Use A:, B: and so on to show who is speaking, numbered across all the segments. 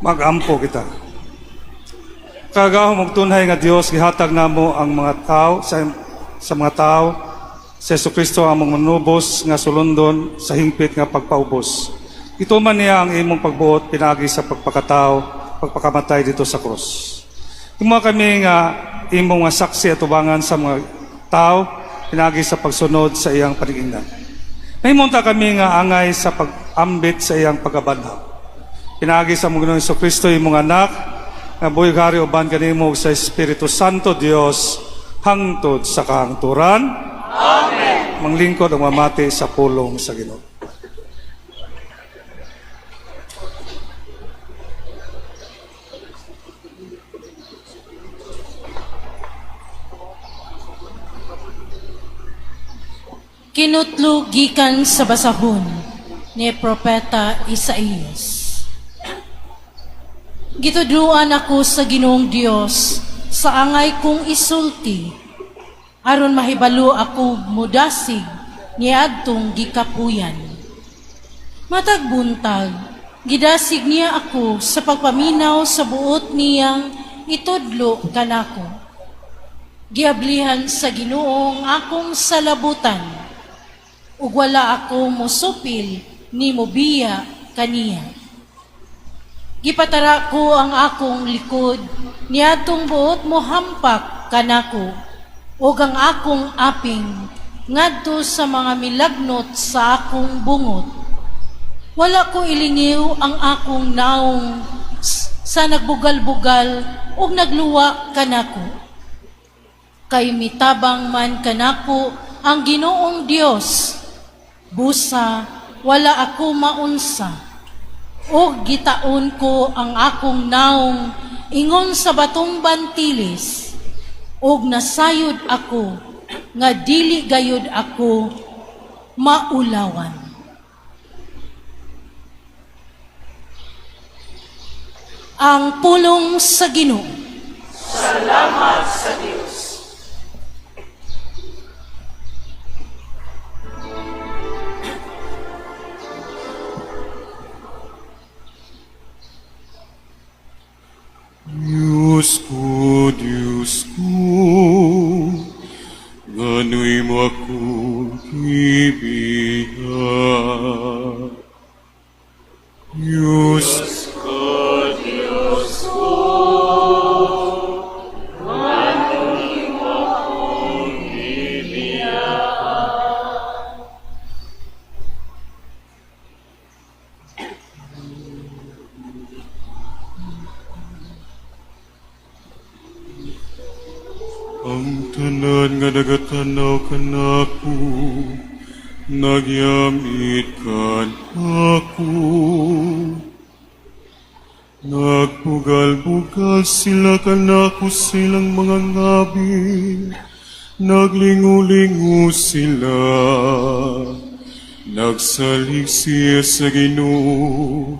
A: Magampo kita. Kagahom og tunhay nga Dios, gihatag namo ang mga tao sa mga tao sa Kristo ang among Manubos nga sulondon sa hingpit nga pagpaubos. Gituman niya ang imong pagbuot pinaagi sa pagpakatao, pagpakamatay dito sa krus. Himoa kami nga imong nga saksi atubangan sa mga tao pinaagi sa pagsunod sa iyang paningnan. Mahimo unta kami nga angay sa pag-ambit sa iyang pagkabanhaw. Pinaagi sa among Ginoong Kristo, imong anak, nga buhi hari uban kanimo ug sa Espiritu Santo Dios hangtod sa kahangturan. Amen. Manglingkod ug mamati sa pulong sa Ginoo.
B: Kinutlo gikan sa basahon ni Propeta Isaías. Gitudloan ako sa Ginoong Dios sa angay kong isulti, aron mahibalo ako mudasig niadtong gikapuyan. Matag buntag, gidasig niya ako sa pagpaminaw sa buot niyang itudlo kanako. Giablihan sa Ginoo ang akong salabutan, ug wala ako mosupil ni mobiya kaniya. Gipatara ko ang akong likod niadtong buot mohampak kanako, ug ang akong aping ngadto sa mga milagnot sa akong bungot. Wala ko ilingiw ang akong naong sa nagbugal-bugal ug nagluwa kanako. Kay mitabang man kanako ang Ginoong Dios, busa wala ako maunsa. Og gitaon ko ang akong naong ingon sa batong bantilis, og nasayod ako nga dili gayud ako maulawan. Ang pulong sa Ginoo.
C: Salamat sa Dios.
D: Diyos ko, Diyos ko, ngano'y mo ako gibiya? Diyos
C: ko, Diyos ko, ngano'y mo ako gibiya?
D: Ang tanan nga nagatanaw kanako, nagyamit kanako. Nagbugal-bugal sila kanako silang mga ngabi, naglingu-lingu sila. Nagsalig siya sa Ginoo,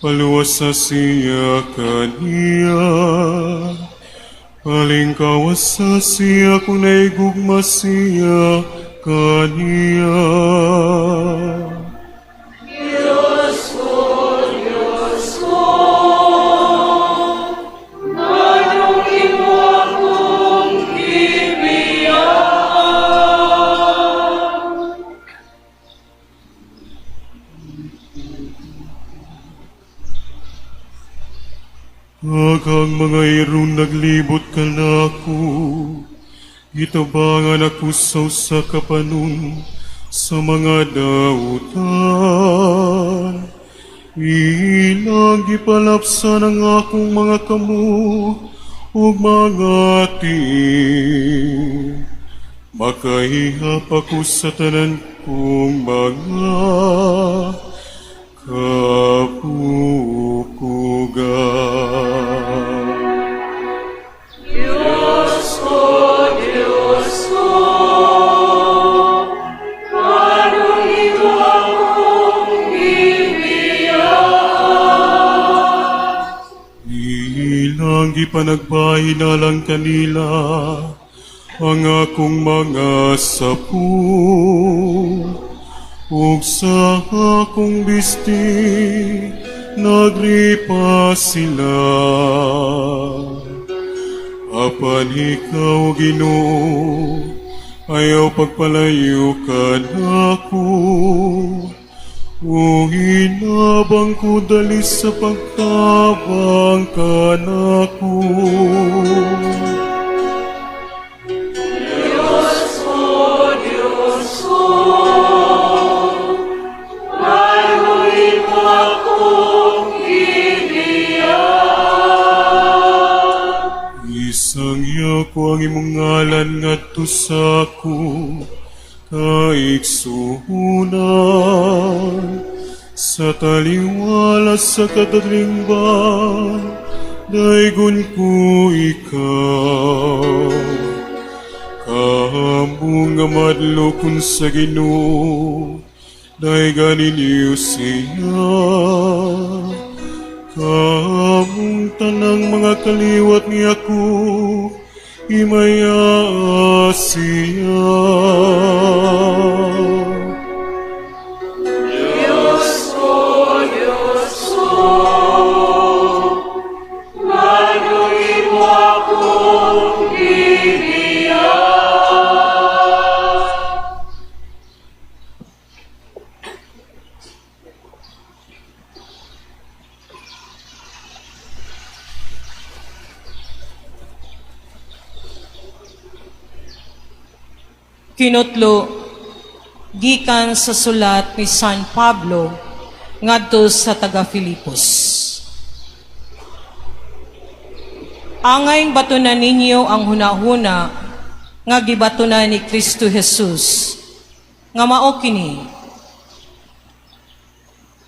D: paluwasa siya kaniya. Palingkawasa siya kung naigugma siya kaniya.
C: Diyos ko, Diyos ko, nganong imo akong gibiyaan?
D: Aghang mga irong naglibot kanako, gitabangan ako sa usa ka panon sa mga dautan. Ilang gipalapsan ang akong mga kamo ug mga tiil. Makahihap ako sa tanan kong mga kapukugan.
C: Diyos ko, Diyos ko, nganong imo akong gibiyaan?
D: Ilang gipanagbahin na lang kanila ang akong mga sapu, ug sa akong bisti Nagripa sila. Apan ikaw, Ginoo, ayaw pagpalayo kanako. O hinabang ko dali sa pagtabang kanako.
C: Diyos ko, Diyos ko, nganong imo akong gibiya?
D: Isangyaw ko ang imong ngalan ngadto sa akong kaigsuonan. Sa taliwala sa kadalingban, daygon ko ikaw. Kamo nga madlokon sa Ginoo, dayga ninyo siya. Kamong tanang mga kaliwat ni Jacob, himayaa siya.
C: Diyos ko, Diyos ko, nganong imo akong gibiya?
B: Kinutlo gikan sa sulat ni San Pablo ngadto sa taga Filipos. Angayng batunan ninyo ang hunahuna nga gibatunan ni Kristo Jesus nga mao kini.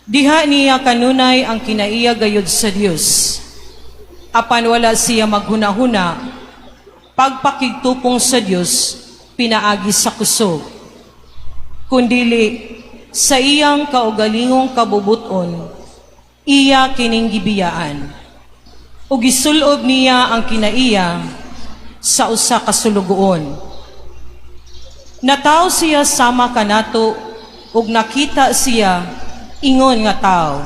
B: Diha niya kanunay ang kinaiya gayud sa Dios. Apan wala siya maghunahuna pagpakigtupong sa Dios pinaagi sa kusog, kundili sa iyang kaugalingong kabubuton, iya kining gibiyaan. Ug gisulob niya ang kinaiya sa usa ka sulugoon. Nataw siya sama kanato ug nakita siya ingon nga tawo.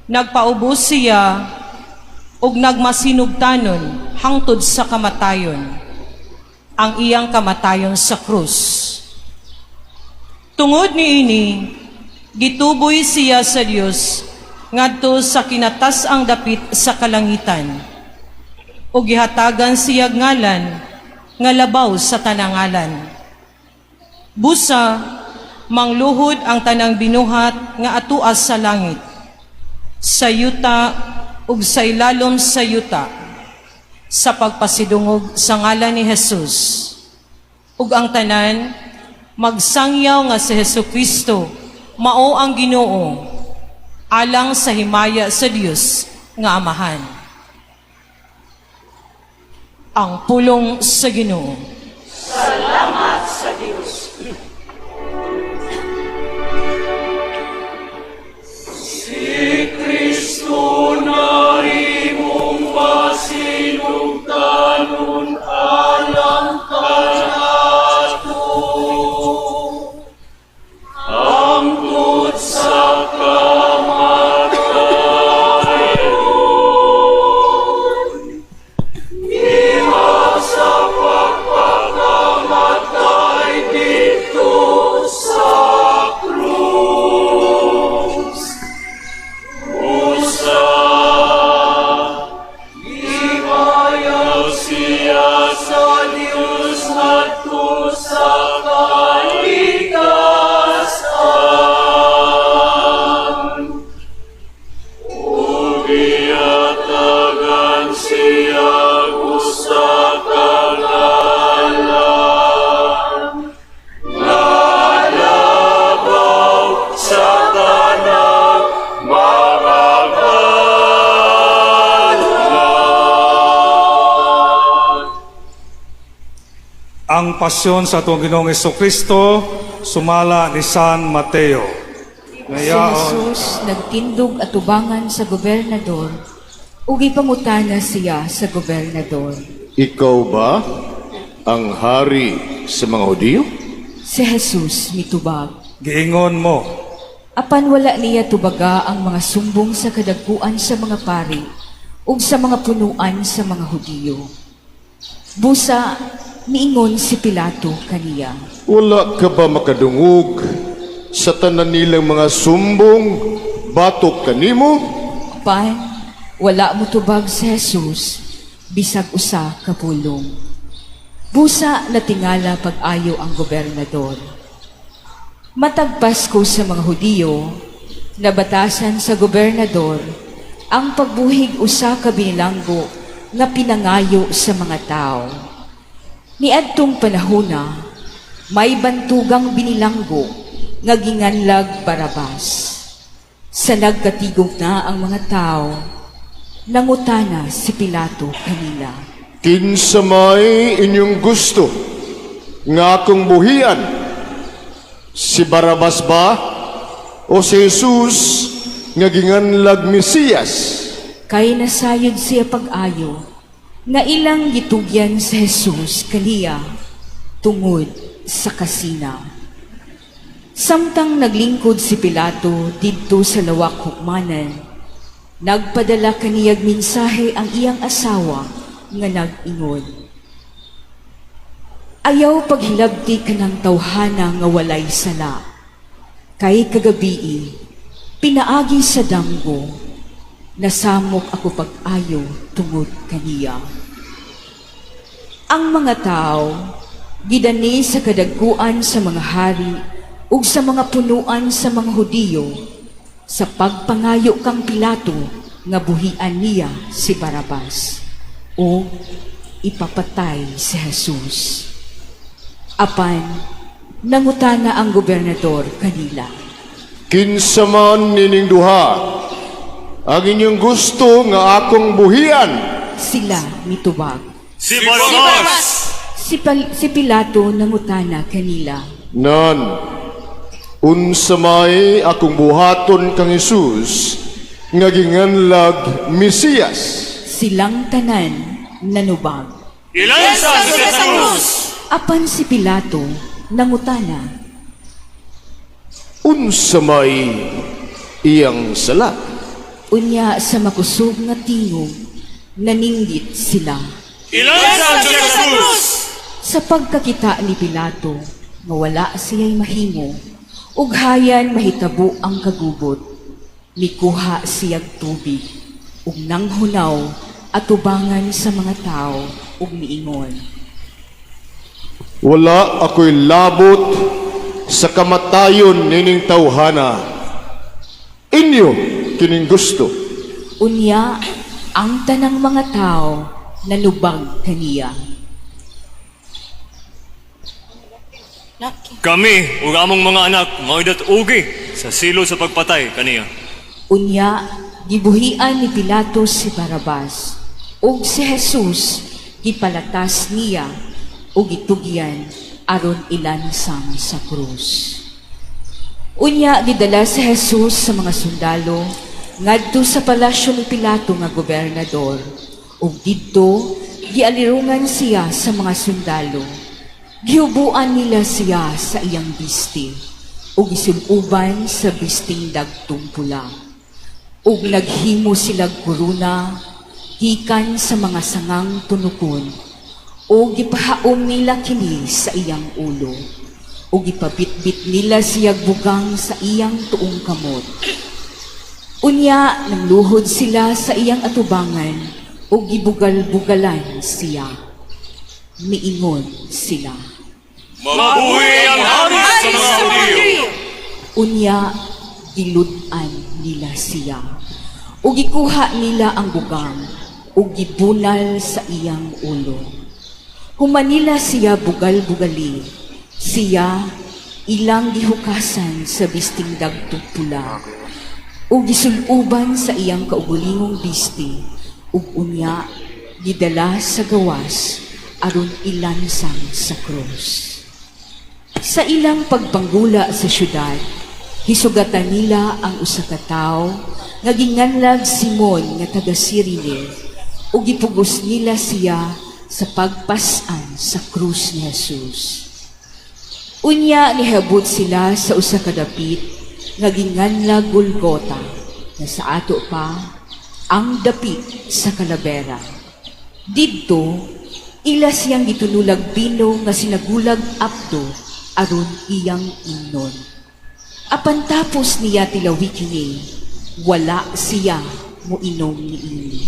B: Nagpaubos siya ug nagmasinugtanon hangtod sa kamatayon, ang iyang kamatayon sa krus. Tungod niini, gituboy siya sa Dios ngadto sa kinatas-ang dapit sa kalangitan, ug gihatagan siya ngalan nga labaw sa tanang ngalan. Busa mangluhod ang tanang binuhat nga atuas sa langit, sa yuta ug sa ilalom sa yuta, sa pagpasidungog sa ngalan ni Jesus. Ug ang tanan magsangyaw nga si Hesus Kristo mao ang Ginoo, alang sa himaya sa Dios nga Amahan. Ang pulong sa Ginoo.
C: Salamat sa Dios. Si Kristo na imong masinugtanon alang kanato, hangtod sa kamatayon. Diha sa pagpakamatay didto sa krus. Usa gimayaw siya sa Dios ngadto sa kalikasan. Ug gihatagan siya usa ka ngalan nga labaw sa tanang mga ngalan.
A: Ang pasyon sa atong Ginoong Kristo sumala ni San Mateo.
E: Si
A: Ngayaon,
E: Jesus nagtindog atubangan sa gobernador ug gipangutana siya sa gobernador.
F: Ikaw ba ang hari sa mga Hudiyo?
E: Si Jesus mitubag,
A: Giingon mo.
E: Apan wala niya tubaga ang mga sumbong sa kadagkuan sa mga pari ug sa mga punuan sa mga Hudiyo. Busa, niingon si Pilato kaniya,
F: Wala ka ba makadungog sa tanan nilang mga sumbong batok kanimo?
E: Apan, wala motubag si Jesus bisag usa ka pulong. Busa, natingala pag-ayo ang gobernador. Matag Pasko sa mga Hudiyo, nabatasan sa gobernador ang pagbuhig usa ka binilanggo nga pinangayo sa mga tao. Niadtong panahona, may bantugang binilanggo nga ginganlag Barabas. Sa nagkatigom na ang mga tao, nangutana si Pilato kanila.
F: Kinsa may inyong gusto nga akong buhian? Si Barabas ba o si Jesus nga ginganlag Mesiyas?
E: Kay nasayod siya pag-ayo nga ilang gitugyan si Jesus kaniya tungod sa kasina. Samtang naglingkod si Pilato didto sa lawak hukmanan, nagpadala kaniyag mensahe ang iyang asawa nga nag-ingon, "Ayaw paghilabti kanang tawhana nga walay sala. Kay kagabii, pinaagi sa damgo, nasamok ako pag-ayo tungod kaniya." Ang mga tao, gidani sa kadagkuan sa mga hari ug sa mga punuan sa mga Hudiyo sa pagpangayo kang Pilato nga buhian niya si Barabas o ipapatay si Jesus. Apan, nangutana ang gobernador kanila.
F: Kinsa man nining duha ang inyong gusto nga akong buhian?
E: Sila mitubag.
C: Si Barabas!
E: Si Pilato nangutana kanila.
F: Nan, unsa may akong buhaton kang Jesus nga ginganlag Mesiyas?
E: Silang tanan nanubag.
C: Ilansa siya sa krus!
E: Apan si Pilato nangutana.
F: Unsa may iyang sala?
E: Unya sa makusog nga tingog, naninggit sila.
C: Ilansa siya sa krus!
E: Sa pagkakita ni Pilato nga wala siya'y mahimo, ug hayan mahitabo ang kagubot, mikuha siyag tubig, ug nanghunaw atubangan sa mga tao ug miingon.
F: Wala ako'y labot sa kamatayon nining tawhana. Inyo kining gusto.
E: Unya, ang tanang mga tao nanubag kaniya.
C: Kami ug among mga anak mao'y dat-ugi sa silo sa pagpatay kaniya.
E: Unya, gibuhian ni Pilato si Barabas, ug si Jesus gipalatas niya ug gitugyan aron ilansang sa krus. Unya, gidala si Jesus sa mga sundalo ngadto sa palasyo ni Pilato nga gobernador, ug didto gialirungan siya sa mga sundalo. Gihubuan nila siya sa iyang bisti ug gisuluban sa bisting dagtong pula. Ug naghimo silag korona gikan sa mga sangang tunukon ug gipahaom nila kini sa iyang ulo ug gipabitbit nila siyag bugang sa iyang tuong kamot. Unya, nangluhod sila sa iyang atubangan ug gibugal-bugalan siya. Miingon sila.
C: Mabuhi ang hari sa mga Hudiyo!
E: Unya, gilud-an nila siya. Ug gikuha nila ang bugang ug gibunal sa iyang ulo. Human nila siya bugal-bugali, siya ilang gihukasan sa bisting dagtong pula. Ug gisuluban sa iyang kaugulingong bisti, ug unya gidala sa gawas aron ilansang sa krus. Sa ilang pagpanggula sa syudad, hisugatan nila ang usa ka tawo nga ginganlag Simon nga taga Cirene ug gipugos nila siya sa pagpas-an sa krus ni Jesus. Unya, nihabot sila sa usa ka dapit nga ginganlag Golgota, nga sa ato pa ang dapit sa kalabera. Didto, ila siyang gitunulag bino nga sinagulag apdo aron iyang imnon. Apan tapos niya tilawi kini, wala siya moinom niini.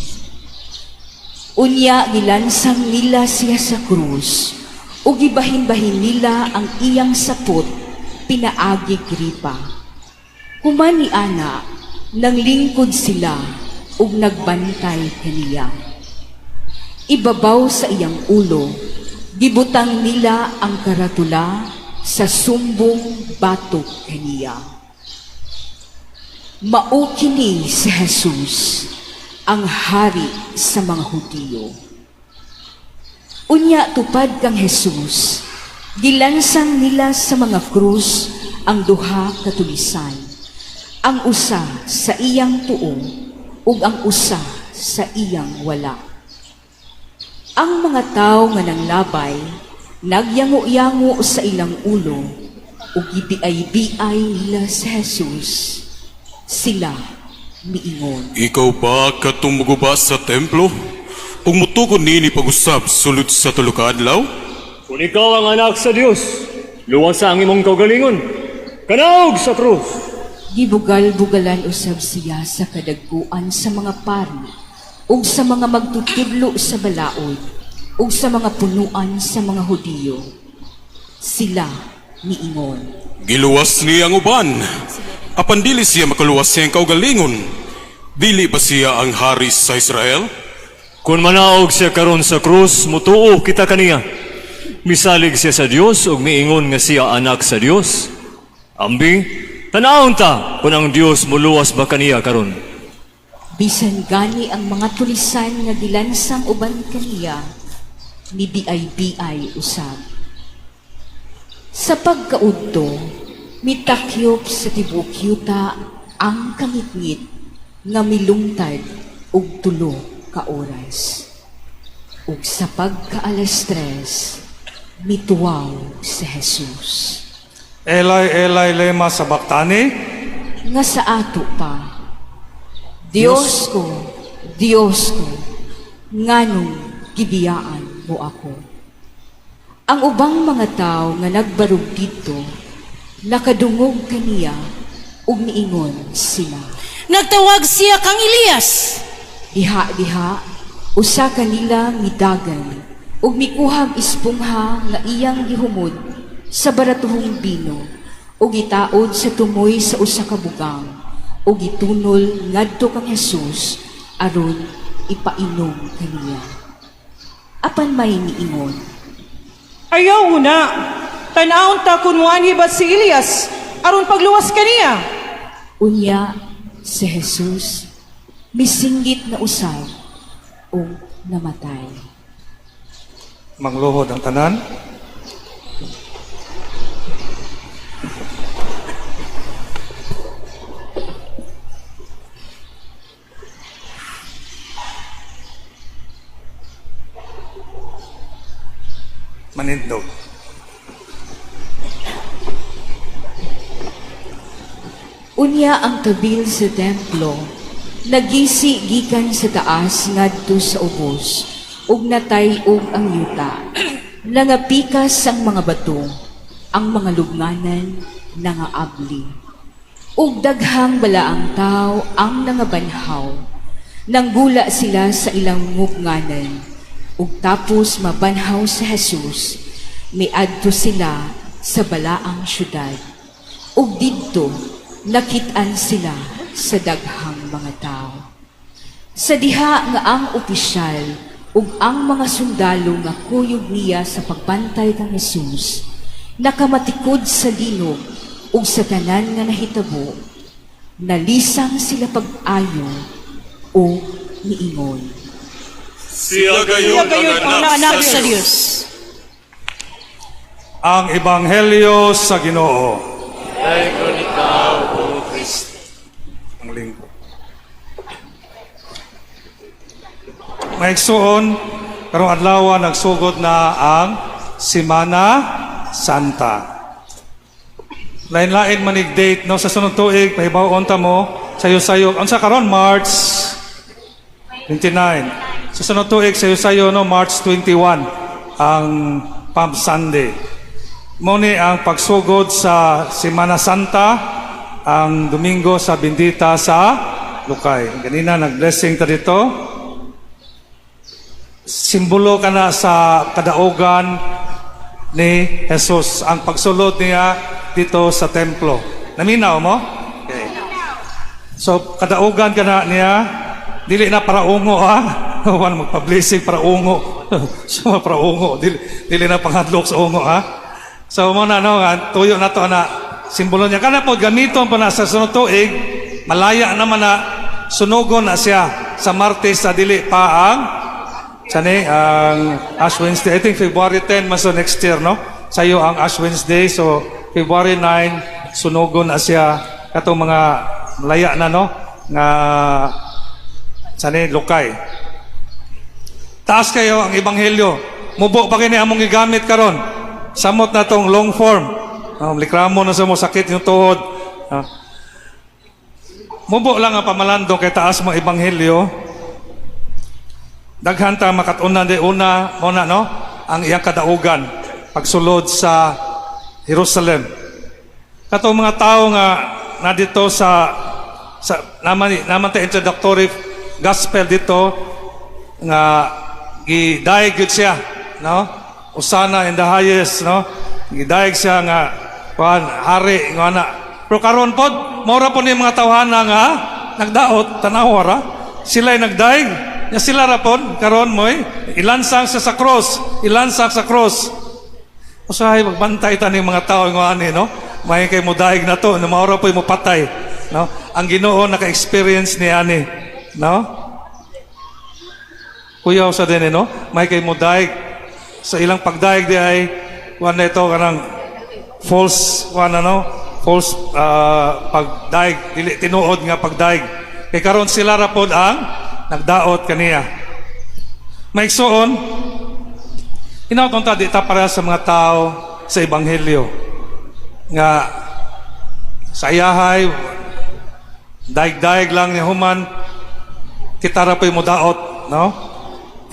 E: Unya gilansang nila siya sa krus ug gibahin-bahin nila ang iyang sapot pinaagi gripa. Human ni ana, nanglingkod sila ug nagbantay kaniya. Ibabaw sa iyang ulo, gibutang nila ang karatula sa sumbong batok kaniya. Mao kini si Jesus, ang hari sa mga Hudiyo. Unya tupad kang Jesus, gilansang nila sa mga krus ang duha ka tulisan, ang usa sa iyang tuo ug ang usa sa iyang wala. Ang mga tawo nga nanglabay, nagyango-yango sa ilang ulo ug gibiay-biay nila si Jesus. Sila miingon.
D: Ikaw ba katong muguba sa templo? Ug mutukod nini pag-usab sulod sa tulo ka adlaw?
C: Kung ikaw ang anak sa Dios, luwasa ang imong kaugalingon. Kanaog sa krus.
E: Gibugal-bugalan usab siya sa kadagkuan sa mga pari ug sa mga magtutudlo sa balaod ug sa mga punuan sa mga Hudiyo. Sila miingon.
D: Giluwas niya ang uban. Apan dili siya makaluwas siyang kaugalingon. Dili ba siya ang hari sa Israel?
C: Kung manaog siya karon sa krus, mutuo kita kaniya. Misalig siya sa Dios ug miingon nga siya anak sa Dios. Ambi, tanawon ta kung ang Dios muluwas ba kaniya karon.
E: Bisan gani ang mga tulisan nga gilansang uban kaniya, nibiay-biay usab. Sa pagkaudto, mitakyop sa tibuok yuta ang kangitngit nga milungtad og 3 ka oras. Ug sa pagkaalas 3, mituwaw si Jesus.
A: Eli, Eli, lema sabachthani?
E: Nga sa ato pa, Diyos ko, Diyos ko, nganong gibiyaan mo ako. Ang ubang mga tao nga nagbarog didto, nakadungog kaniya ug niingon sila.
B: Nagtawag siya kang Elias.
E: Diha-diha, usa kanila midagan ug mikuhag espongha nga iyang gihumod sa baratuhong bino ug gitaod sa tumoy sa usa ka bugang ug gitunol ngadto kang Jesus aron ipainom kaniya. Apan may niingon,
B: Ayaw na. Tan-awon ta kung muanhi ba si Elias aron pagluwas kaniya.
E: Unya si Jesus misinggit na usab ug namatay.
A: Mangluhod ang tanan. Manindog.
E: Unya ang tabil sa templo, nagisi gikan sa taas ngadto sa ubos, ug natay-og ang yuta. Nangapikas ang mga bato, ang mga lubnganan nangaabli. Ug daghang balaang tawo ang nangabanhaw. Nanggula sila sa ilang ngubnganan. Ug tapos mabanhaw si Jesus, miadto sila sa balaang syudad. Ug didto nakit-an sila sa daghang mga tao. Sa diha nga ang opisyal ug ang mga sundalo nga kuyog niya sa pagbantay kang Jesus, nakamatikod sa linog ug sa tanan nga nahitabo, nalisang sila pag-ayo o niingon.
D: Siya gayon
B: Siya gayon ang anak sa Dios.
A: Ang Ebanghelyo sa Ginoo. Ang lingkod. Maigsuon, karong adlaw nagsugod na ang Semana Santa. Lain-lain manig date, no, sa sunod tuig pahibaw-on ta mo sayo-sayo. Unsa karon? March 29. Sa sunod tuig, sayo-sayo, no, March 21 ang Palm Sunday. Mao ni ang pagsugod sa Semana Santa, ang Domingo sa Bendita sa Lukay. Ganina nag-blessing ta dito. Simbolo kana sa kadaugan ni Jesus, ang pagsulod niya dito sa templo. Naminaw mo? Okay. So kadaugan kana niya, dili na para ungo, ha. Wan magpa-blessing para ungo. So para ungo, dili na panghadlok sa ungo, ha. So mao na, no, nga, tuyo na to na simbolo niya. Kana po gamiton pa na sa sunod tuig, malaya naman na sunugon na siya sa Martes sa dili pa ang sani ang Ash Wednesday. I think February 10 man so next year, no? Sayo ang Ash Wednesday. So February 9 sunugon na siya katong mga malaya na, no, nga sani lukay. Taas kayo ang ebanghelyo. Mubo pa kini among gigamit karon. Samot na tong long form. Likramo na sa mo sakit yung tuhod. Mubo lang ang pamalandong kay taas mo ebanghelyo. Daghan ta makat-unan di una mo na, no, ang iyang kadaugan pagsulod sa Jerusalem. Katong mga tao nga na dito sa naman naman ta introductory gospel dito nga gidayeg gyud siya, no, "Hosana in the highest," no, gidayeg siya nga kuan hari nga na. Pero karon pod mao ra po ni mga tawhana nga nagdaot. Tanawa ra sila nagdayeg nya, sila ra pod karon moy ilansang siya sa cross, ilansang sa cross. Usahay magbantay ta ning mga tao nga ani, no, may kay mo daig na to, no, mao ra po'y mo patay, no. Ang Ginoo naka-experience ni ani, no. Kuyaw sa din, eh, no, may kay mo daig sa ilang pagdaig di ay kuan na ito kanang false kuan, ano, false pagdaig, dili tinuod nga pagdaig kay karon sila ra pod ang nagdaot kaniya. Maigsuon, hinaut ta di ta para sa mga tao sa ebanghelyo nga sa iyahay daig-daig lang ni human kita ra po'y mudaot, no.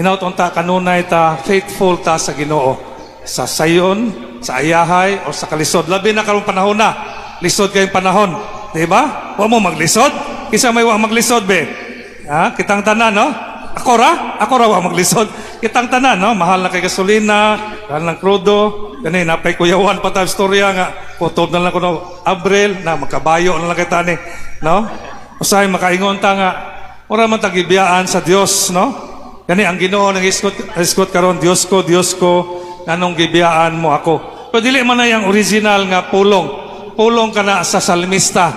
A: Hinaut unta kanunay ta faithful ta sa Ginoo sa sayon, sa ayahay o sa kalisod, labi na karong panahon na lisod kayong panahon, di ba? Wa mo maglisod? Kinsa may wa maglisod be? Ha, kitang tanan, no. Ako ra wa maglisod? Kitang tanan, no, mahal na kay gasolina, mahal ng krudo. Gani napay kuyawan pa ta istorya nga kutob na lang kuno Abril na makabayo na lang kita ni, no. Usahay makaingon ta nga ora man ta gibiyaan sa Dios, no. Gani ang Ginoo nang iskot karon, "Dios ko, Dios ko, nganong gibiyaan mo ako?" Pero dili man na yung original nga pulong. Pulong kana sa salmista.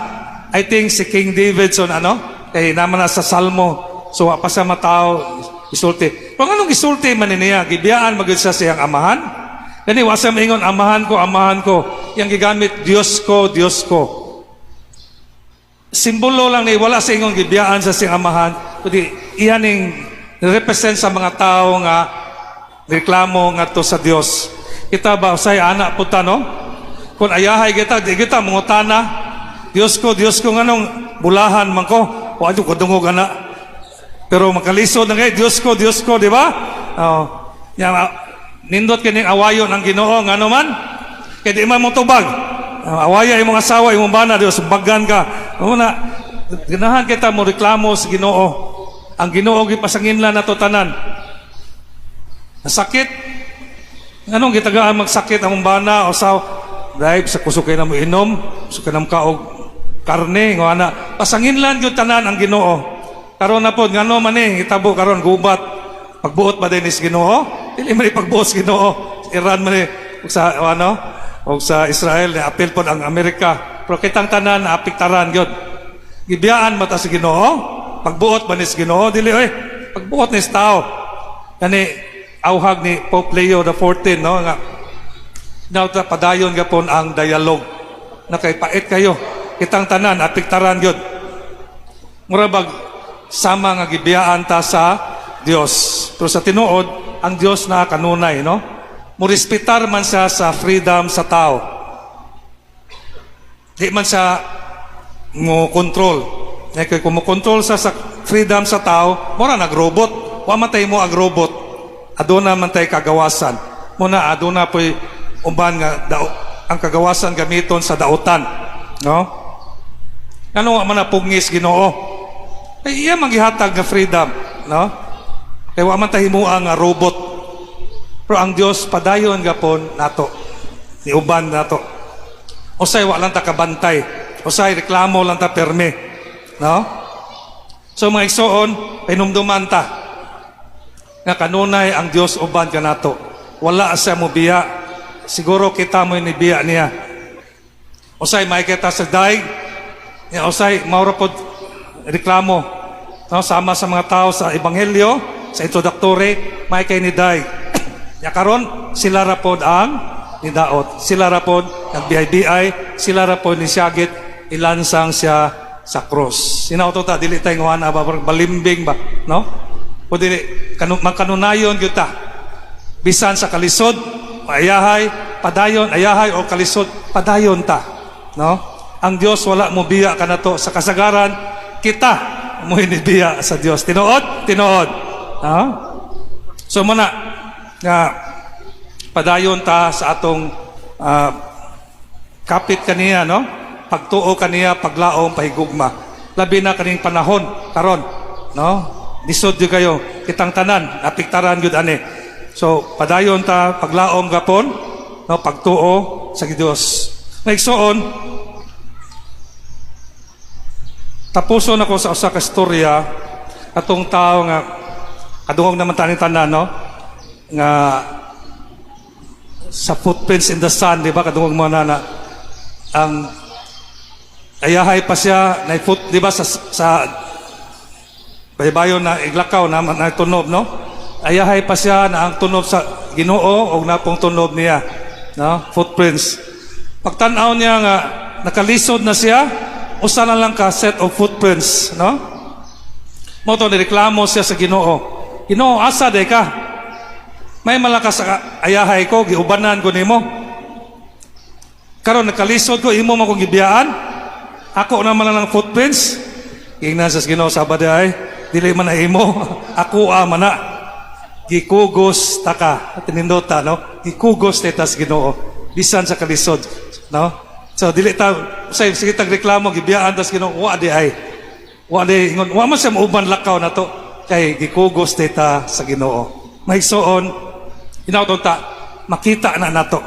A: I think si King David son, ano? Kay naman na sa Salmo. So wa pa sa matao isulti. Pero nganong isulti man niya? Gibiyaan magyud siya siyang amahan? Gani wa siya maingon, "Amahan ko, amahan ko." Yang gigamit, "Dios ko, Dios ko." Simbolo lang ni wala sa ingon gibiyaan sa siyang amahan, kundi iyan ning represent sa mga tao nga reklamo ngadto sa Dios. Kita ba usay anak po ta, no? Kung ayahay kita, di kita mangutana, "Dios ko, Dios ko, nganong bulahan man ko?" Wa ko dungog ana. Pero makalisod na kay, "Dios ko, Dios ko," di ba? Oh. Ya, nindot kining awayon ang Ginoo ngano man? Kay di man mo tubag. Awaya imong asawa, imong bana, Dios bagan ka. Una, ganahan kita mo reklamo sa Ginoo. Ang Ginoo gipasanginlan nato tanan. Nasakit. Anong gitagaan magsakit ang bana o sa dahil sa kusog kay na mo inom, kusog kay na mo kaog karne, nga ana. Pasanginlan gyud tanan ang Ginoo. Karon na pod ngano man ni hitabo karon gubat. Pagbuot ba din is Ginoo? Dili man ni pagbuot sa Ginoo. Iran man ni ug sa ano ug sa Israel ni apil pod ang Amerika. Pero kitang tanan na apektaran gyud. Gibiyaan mata sa Ginoo? Pagbuot ba ni sa Ginoo? Dili oy. Pagbuot ni sa tao. Kani auhag ni Pope Leo the 14, no, nga now padayon gapon ang dialogue na kay pait kayo. Kitang tanan apektaran gyud. Mura bag sama nga gibiyaan ta sa Dios. Pero sa tinuod, ang Dios na kanunay, no? Murespetar man siya sa freedom sa tao. Di man sa mo control. Kay kung mo control sa freedom sa tao, mura nag-robot. Wa man tay mo ag robot. Aduna man tay kagawasan. Muna aduna po'y uban nga dao, ang kagawasan gamiton sa dautan, no? Ano wa man na pugngis Ginoo? Kay iya man gihatag nga freedom, no? Kay wa man ta himua nga robot. Pero ang Dios padayon gapon nato. Niuban nato. Usay wa lang ta kabantay. Usay reklamo lang ta perme. No? So mga igsoon, hinumduman ta nga kanunay ang Dios uban kanato. Wala siya mobiya. Siguro kita mo nibiya niya. Usay makikita sa daig, ya, usay maura pod reklamo. No, sama sa mga tao sa ebanghelyo, sa introductory, may kay ni daig. Ya karon sila ra pod ang nidaot. Sila ra pod nagbiay-biay, sila ra pod nisiyagit ilansang siya sa cross. Sinaw ta dili tayo nga ba balimbing ba, no? O dili kanu makanunayon gyud ta. Bisan sa kalisod, ayahay, padayon, ayahay o kalisod, padayon ta, no? Ang Dios wala mo biya kanato sa kasagaran, kita mo hinibiya sa Dios. Tinuod, tinuod. Ha? So muna nga padayon ta sa atong kapit kaniya, no? Pagtuo kaniya, paglaom, pahigugma. Labi na kaning panahon karon, no? Lisod gyud kayo kitang tanan, apiktaran gyud ani. So padayon ta paglaom gapon, no? Pagtuo sa Dios. Ngaigsoon, tapuson ako sa usa ka istorya atong tao nga kadungog naman tani tanan, no? Nga sa Footprints in the Sand, di ba? Kadungog mo na na ang ayahay pa siya na foot, di ba, sa baybayon na iglakaw na, na tunob, no? Ayahay pa siya na ang tunob sa Ginoo o napong tunob niya, no? Footprints. Pagtan-aw niya nga nakalisod na siya, usa na lang ka set of footprints, no? Mo to nireklamo siya sa Ginoo. Ginoo, asa de ka? May malakas sa ayahay ko, giubanan ko nimo. Karon nakalisod ko, imo man kong gibiyaan. Ako naman lang ang footprints. Ingnan sa Ginoo sa ay, dili man na imo, ako man na. Gikugos ta ka, tinindota, no? Gikugos ta sa Ginoo bisan sa kalisod, no? So dili ta say sige tag reklamo gibiyaan tas Ginoo, wa di ay. Wa di ingon, wa man siya mauban lakaw nato kay gikugos ta sa Ginoo. Mahigsoon, hinaot ta makita na nato.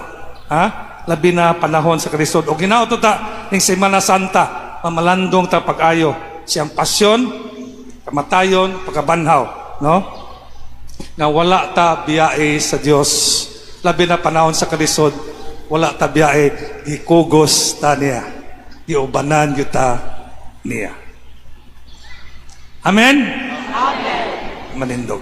A: Ha? Labi na panahon sa kalisod. O hinaot ta ning Semana Santa, mamalandong ta pag-ayo siyang pasyon, kamatayon, pagkabanhaw, no? Nga wala ta biyae sa Dios. Labi na panahon sa kalisod, wala ta biyae, gikugos ta niya. Giubanan gyud ta niya. Amen? Amen. Manindog.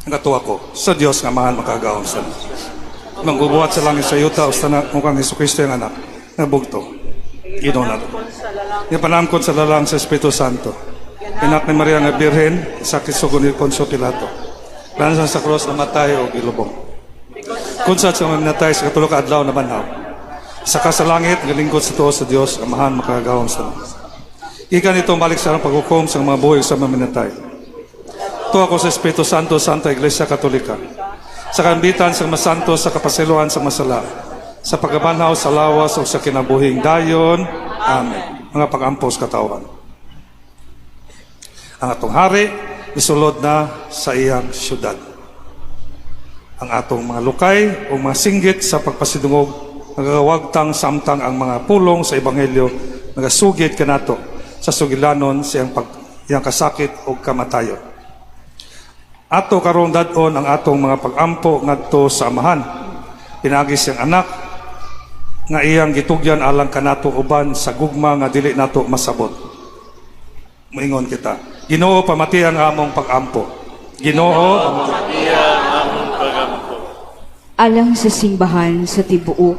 A: Nagatuwa ko sa Dios nga mahal makagaon sa manggubuhat sa langit sa yuta usta na mukhang Hesus Kristo ang anak nga bugto. Ginoo nato. Ipanamkon sa lalang sa Espiritu Santo. Anak ni Maria nga Birhen, sakit sugo ni Poncio Pilato. Lansan sa krus namatay o gilubong. Kun sa mga natay sa katulo ka adlaw na banhaw. Saka sa langit galingkod sa tuo sa Dios Amahan makagagahom sa Ikan ito balik sa paghukom sa mga buhay sa mga minatay. Tuwa ko sa Espiritu Santo, Santa Iglesia Katolika. Sa kambitan sa mga santo, sa kapasiluan sa masala, sa pagkabanhaw sa lawas o sa kinabuhing dayon. Amen. Mga pag-ampos katawan. Ang atong hari, isulod na sa iyang syudad. Ang atong mga lukay o mga singgit sa pagpasidungog, nagawagtang samtang ang mga pulong sa Ebanghelyo, nagasugid kanato sa sugilanon sa iyang kasakit o kamatayon. Ato karong dad-on ang atong mga pag-ampo ngadto sa Amahan. Pinaagi siyang anak nga iyang gitugyan alang kanato uban sa gugma nga dili nato masabot. Moingon kita. Ginoo, pamati ang among pag-ampo. Ginoo,
G: pamati ang among pag-ampo.
E: Alang sa simbahan sa tibuok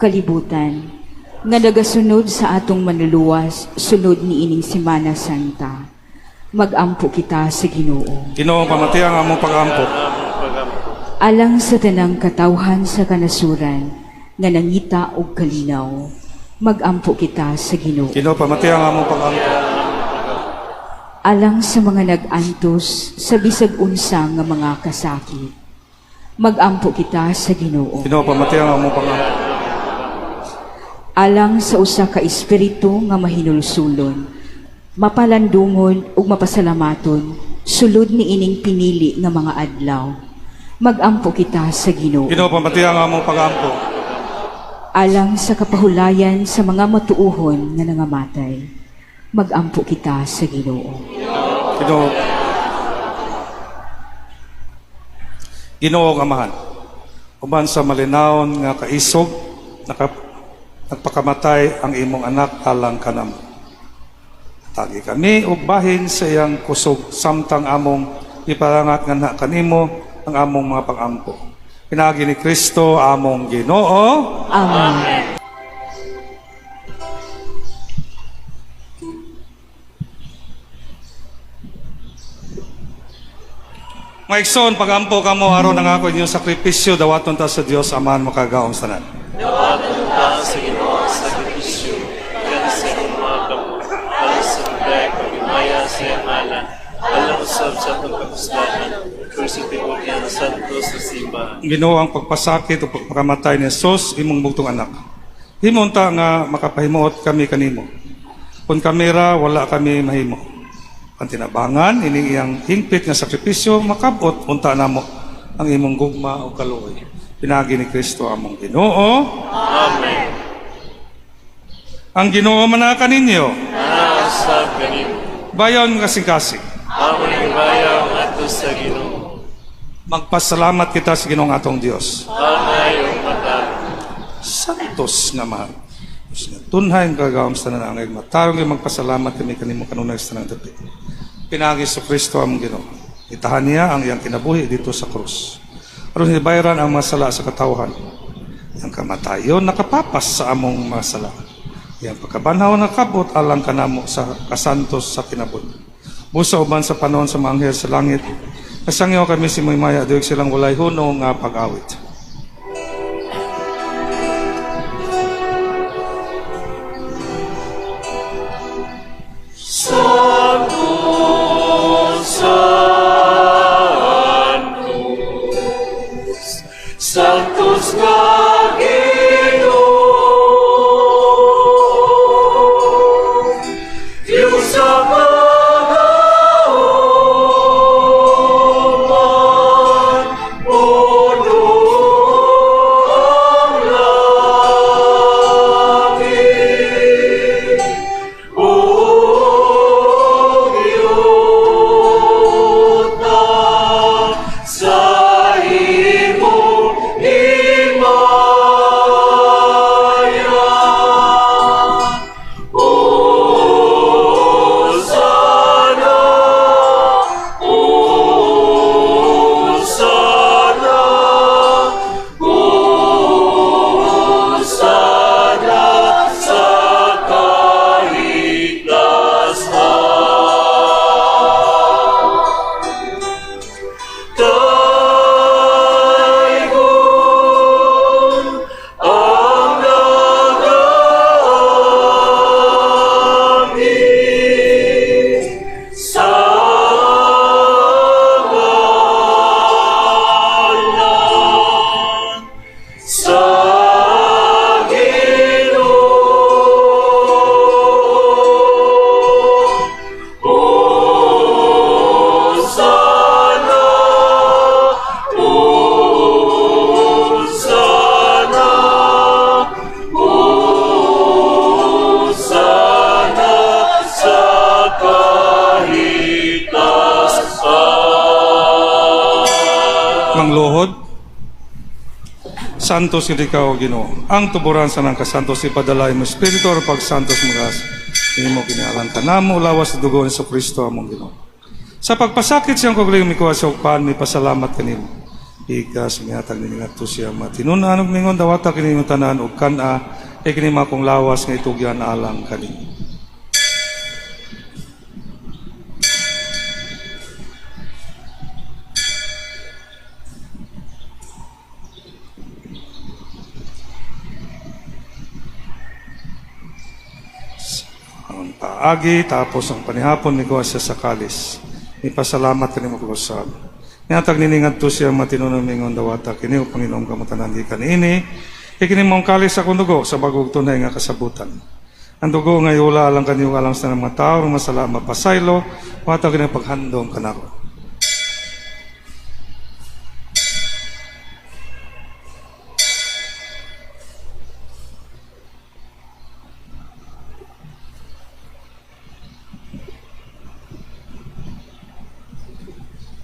E: kalibutan nga nagasunod sa atong Manluluwas sunod niining Semana Santa. Magampo kita sa Ginoo.
A: Ginoo, pamatian ang among pagampo.
E: Alang sa tanang katawhan sa kanasuran nga nangita og kalinaw, magampo kita sa Ginoo.
A: Ginoo, pamatian ang among pagampo.
E: Alang sa mga nag-antos sa bisag unsa nga mga kasakit, magampo kita sa Ginoo.
A: Ginoo, pamatian ang among pagampo.
E: Alang sa usa ka espiritu nga mahinulsulon, mapalandungon ug mapasalamaton sulod niining pinili nga mga adlaw, magampo kita sa Ginoo.
A: Ginoo, pamatian ang among pagampo.
E: Alang sa kapahulayan sa mga matuohon nga nangamatay, magampo kita sa Ginoo.
A: Ginoo. Ginoo ang Amahan. Uban sa malinawon nga kaisog, nagpakamatay ang imong anak alang kanamo. Tagi kami og bahin sa iyang kusog samtang among iparangat nganha kanimo ang among mga pangampo. Pinaagi ni Kristo among Ginoo.
E: Amen.
A: Mga igsoon, pagampo kamo aron ang ako inyong sakripisyo dawaton ta sa Dios Amahan makagaom sa tanan.
G: Dawaton ta sa Ginoo ang sakripisyo, kan sa imong mga kamot, alang sa pagdayeg paghimaya sa iyang ngalan, alang usab sa atong kapuslanan, ug sa tibuok iyang santo sa simbahan.
A: Ginoo ang pagpasakit o pagpakamatay ni Jesus imong bugtong anak. Himo unta nga makapahimuot kami kanimo. Kung kami ra wala kami mahimo. Ang tinabangan ining iyang hingpit nga sakripisyo makabot unta namo ang imong gugma o kaluoy. Pinaagi ni Kristo among Ginoo.
G: Amen.
A: Ang Ginoo manaa kaninyo.
G: Usab kanimo.
A: Bayon kasing-kasing.
G: Among gibayaw ngadto sa Ginoo.
A: Magpasalamat kita sa Ginoong atong Dios.
G: Angay ug matarong.
A: Santos nga mahal. Diyos nga tunhay ang kagawam sa tanan angay matarong nga magpasalamat kami kanimo kanunay sa tanang dapit. Pinaagi sa Kristo among Ginoo. Itahan niya ang iyang kinabuhi dito sa krus. Aron hibayaran ang mga sala sa katawhan. Ang kamatayon nakapapas sa among mga sala. Iyang pagkabanhaw nakabot alang kanamo sa kasantos sa kinabuhi. Busa uban sa panahon sa mga anghel sa langit, kasangyaw kami si Muymaya, duyog silang walay huno nga pag-awit.
G: Santos nga Ginoo, Diyos sa kagaoman, puno ang langit ug yuta sa imong himaya. Hosana, Hosana, Hosana sa kahitasan. Daygon ang nagaanhi sa ngalan sa Ginoo. Hosana, Hosana, Hosana sa kahitasan.
A: Mangluhod, Santos gid ikaw, Ginoo. Ang tuburan sa nang kasantos ipadala imo Espiritu aron pagsantos mga imo kinalang kanamo lawas sa dugo ni Kristo among Ginoo. Sa pagpasakit siyang kaugalingon mikuha sa upan, mi pasalamat kanimo. Pikas mihatag ni ngadto siya matinunan ug mingon, "Dawata kini inyong tanan ug kan-a, kay kini akong lawas nga itugyan alang kaninyo." Ang paagi tapos ang panihapon, nikuha siya sa kalis. Ipasalamat kani mo usab. Nihatag nini ngadto siya matinunan, mingon, "Dawata kini ug panginom kamo tanan gikan niini. Kay kini mao ang kalis sa akong dugo sa bagong tunay nga kasabutan. Ang dugo nga iula alang kanyo, alang sa mga tao nga masala mapasaylo. Buhata kini paghandom kanako."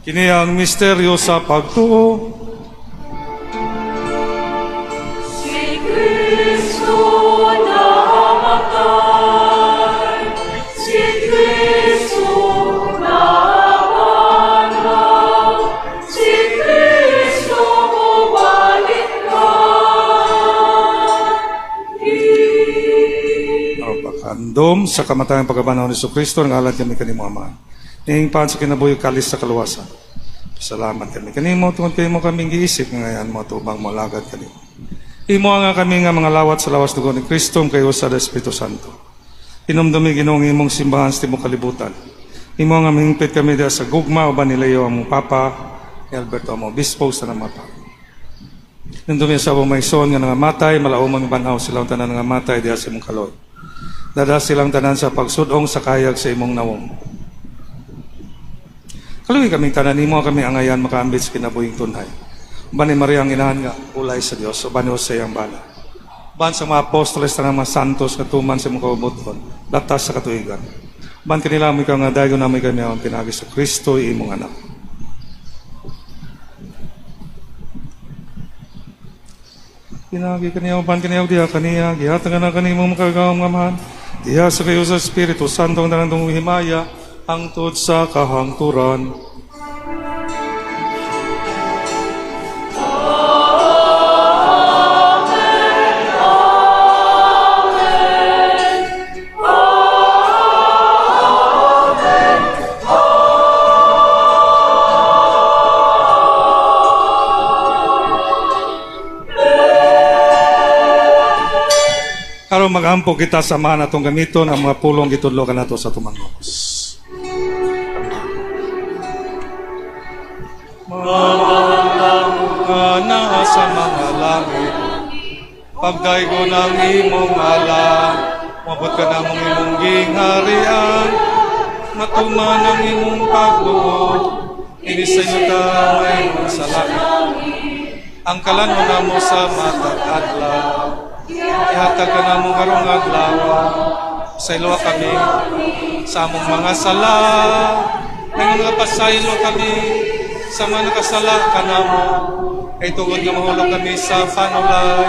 A: Kini ang misteryo sa pagtuo.
H: Si Kristo namatay, si Kristo nabanhaw, si Kristo mobalik pa.
A: Ang paghandom sa kamatayan, pagkabanhaw ni Kristo, ngalad kami kanimo, Ama. Niing sa kinabuhi, kalis sa kaluwasan. Salamat kami kanimo tungod kay imo kaming giisip nga ngayan mo atubang moalagad kanimo. Imo nga kami nga mga lawat sa lawas dugo ni Kristo kay usa sa Espiritu Santo. Hinumdumi, Ginoo, ang imong simbahan sa tibuok kalibutan. Imo nga mahingpit kami diha sa gugma uban ni Leo among Papa, ni Alberto among Obispo, sa mga papa. Hinumdumi sa among mga igsoon nga nangamatay, malaumon banhaw silang tanan nga nangamatay diha sa imong kaluoy. Dada silang tanan sa pagsudong sa kahayag sa imong nawong. Kaluoyi kaming tanan, imo kami angayan makaambit sa kinabuhing tunhay. Uban ni Maria ang inahan nga ulay sa Dios, uban ni Jose ang bana. Uban sa mga apostoles, tanang mga santos nga tuman sa imong kaubuton, latas sa katuigan. Uban kanila mo ikaw nga dayon namin kami ang pinaagi sa Kristo imong anak. Pinaagi kaniya uban kaniya diha kaniya gihatag na kanimo makagagahom nga Amahan. Diha sa kayo sa Espiritu Santo ang tanang himaya hangtod sa kahangturan. Karon magampo kita sa mga natong gamiton ang mga pulong gitudlo kanato sa tumangos. Nga naa sa mga langit, pagdaygon ang imong ngalan, moabot ka namong imong gingharian, matuman ang imong pagbuot, dinhi sa yuta mahimo sa langit. Ang kalanon namo sa matag adlaw, ihatag kanamo karong adlaw, pasayloa kami sa among mga sala, nang mga pasaylo kami sa mga nakasala kanamo, kay tungod nga mahulog kami sa panulay,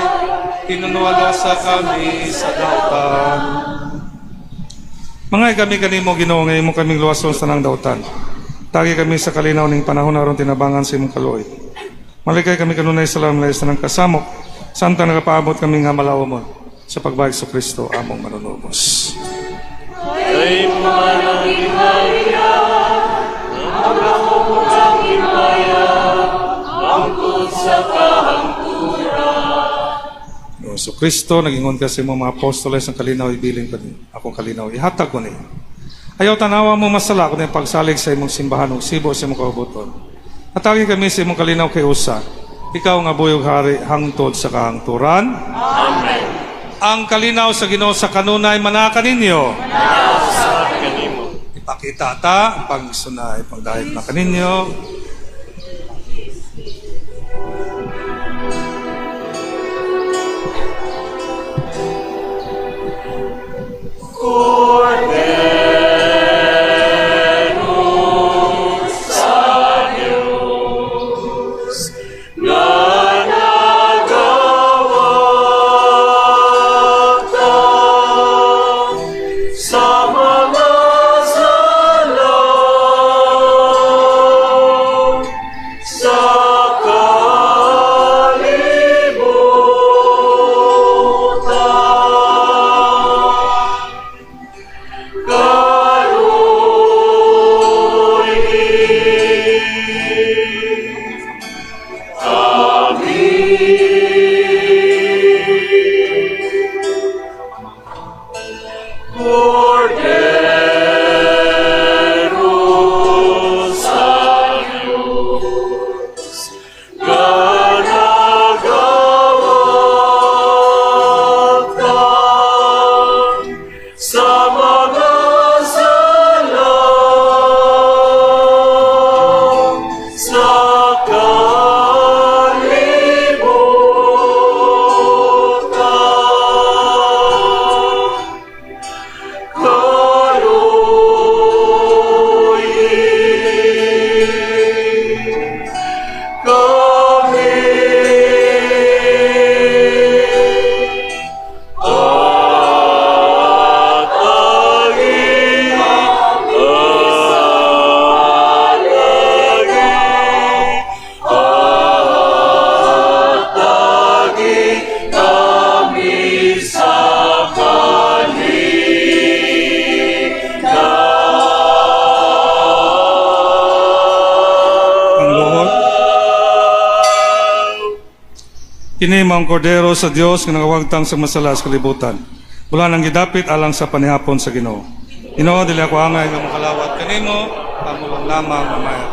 A: tinunuwalosa kami sa dautan. Mangay kami kanimo, Ginoo, nga imo kaming luwason sa tanang dautan. Tagi kami sa kalinaw ning panahon aron tinabangan sa imong kaluoy. Malikay kami kanunay sa lamlay sa tanang kasamok, samtang nagapaabot kami nga malawomon sa pagbalik sa Kristo among manunubos.
G: Kay manang ang ang himaya, hangtod sa kahangturan.
A: So Kristo, nagingon ka sa imong mga apostoles, "Ang kalinaw ibilin ko ni, akong kalinaw ihatag ko ni. Ayaw tanawa mo masala kundi ang pagsalig sa imong simbahan ug sibo sa imong kaubuton. Hatagi kami sa imong kalinaw kay usa. Ikaw nga buhi ug hari hangtod sa kahangturan.
G: Amen.
A: Ang kalinaw sa Ginoo sa kanunay manaa kaninyo.
G: Sa kanimo.
A: Ipakita ta ang pagsunay pagdayeg na kaninyo.
G: Sa Diyos nga nagawata sa mga sala.
A: Kini mao ang kordero sa Dios nga nagawagtang sa mga sala sa kalibutan. Bulahan ang gidapit alang sa panihapon sa Ginoo. Ginoo, dili ako angay nga makalawat kanimo, pamulong lamang mamaya.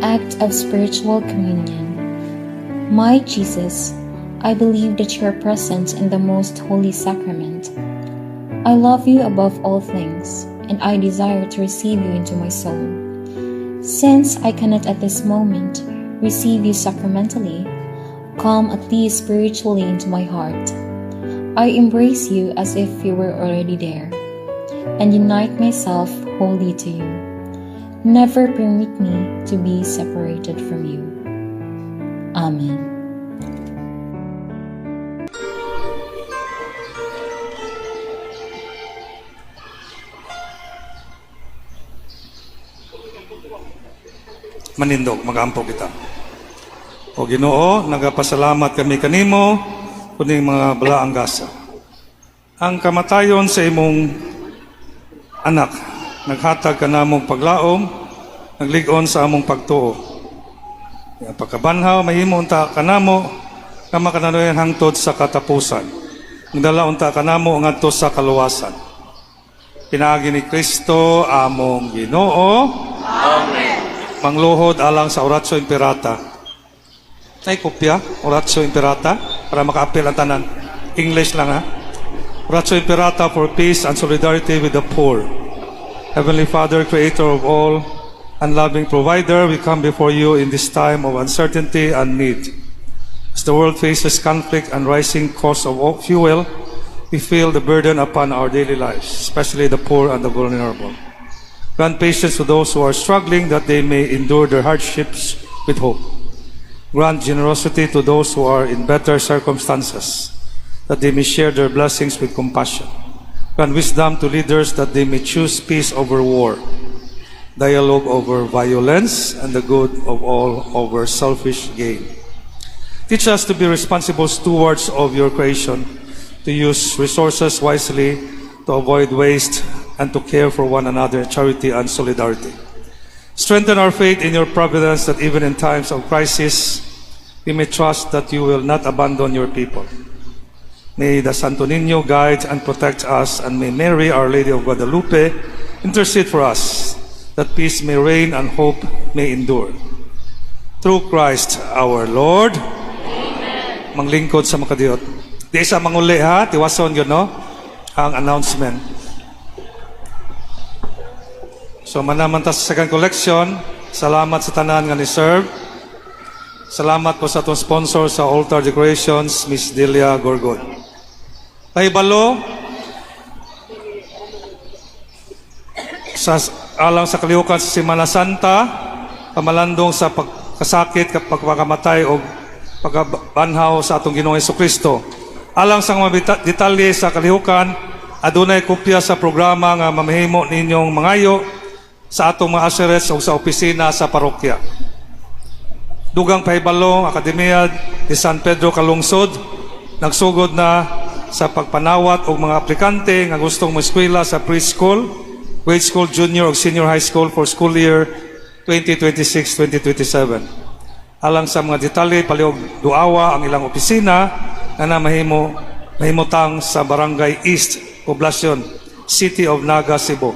I: Act of Spiritual Communion. My Jesus, I believe that you are present in the most holy sacrament. I love you above all things, and I desire to receive you into my soul. Since I cannot at this moment receive you sacramentally, come at least spiritually into my heart. I embrace you as if you were already there, and unite myself wholly to you. Never permit me to be separated from you. Amen.
A: Manindog, magampo kita. O Ginoo, nagapasalamat kami kanimo kuning mga balaang gasa. Ang kamatayon sa imong anak, naghatag kanamong paglaom, naglig-on sa among pagtuo. Ang pagkabanhaw, mahimo unta kanamo nga makananuyan hangtod sa katapusan. Nagdala unta kanamo ngadto sa kaluwasan. Pinaagi ni Kristo among Ginoo.
G: Amen.
A: Mangluhod alang sa Oratio Imperata. Ay, kopya, Oratio Imperata, para maka-apil ang tanan. English lang ha. Oratio Imperata for peace and solidarity with the poor. Heavenly Father, Creator of all, and loving Provider, we come before you in this time of uncertainty and need. As the world faces conflict and rising cost of fuel, we feel the burden upon our daily lives, especially the poor and the vulnerable. Grant patience to those who are struggling that they may endure their hardships with hope. Grant generosity to those who are in better circumstances, that they may share their blessings with compassion. Grant wisdom to leaders that they may choose peace over war, dialogue over violence, and the good of all over selfish gain. Teach us to be responsible stewards of your creation, to use resources wisely, to avoid waste, and to care for one another in charity and solidarity. Strengthen our faith in your providence that even in times of crisis, we may trust that you will not abandon your people. May the Santo Niño guide and protect us, and may Mary, Our Lady of Guadalupe, intercede for us, that peace may reign and hope may endure. Through Christ our Lord. Amen. Manglingkod sa makadiyot. Di sa manguli ha, tiwason yun, no? Ang announcement. So manaman ta sa second collection. Salamat sa tanan nga ni-serve. Salamat po sa atong sponsor sa altar decorations, Miss Delia Gorgon. Pahibalo sa alang sa kalihukan sa Semana Santa, pamalandong sa pagkasakit, pagpakamatay o pagkabanhaw sa atong Ginoong Kristo. Alang sa mga detalye sa kalihukan, adunay kopya sa programa nga mamahimo ninyong mangayo sa atong mga usherettes o sa opisina sa parokya. Dugang pahibalo, Akademiya de San Pedro Calungsod, nagsugod na sa pagpanawat og mga aplikante nga gustong moeskwela sa preschool, grade school, junior ug senior high school for school year 2026-2027. Alang sa mga detalye, palihog duawa ang ilang opisina nga na mahimutang sa Barangay East, Poblacion, City of Naga, Cebu.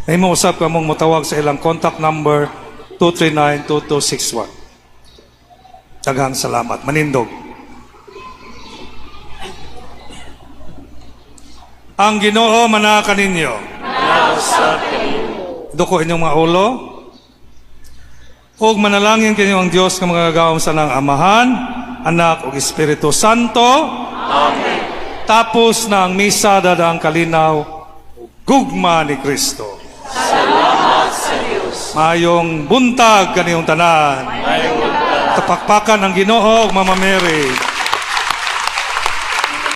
A: Mahimo usab kamong motawag sa ilang contact number 239-2261. Daghang salamat. Manindog. Ang Ginoo manaa kaninyo. Duko inyong mga ulo. Ug manalangin kinyo ang Dios nga makagagahom sa nang Amahan, Anak ug Espiritu Santo.
G: Amen.
A: Tapos na ang misa dada ang kalinaw, gugma ni Kristo.
G: Salamat sa Dios.
A: Mayong buntag kaniyong tanan.
G: Mayong buntag.
A: Tapakpakan ang Ginoo ug Mama Mary.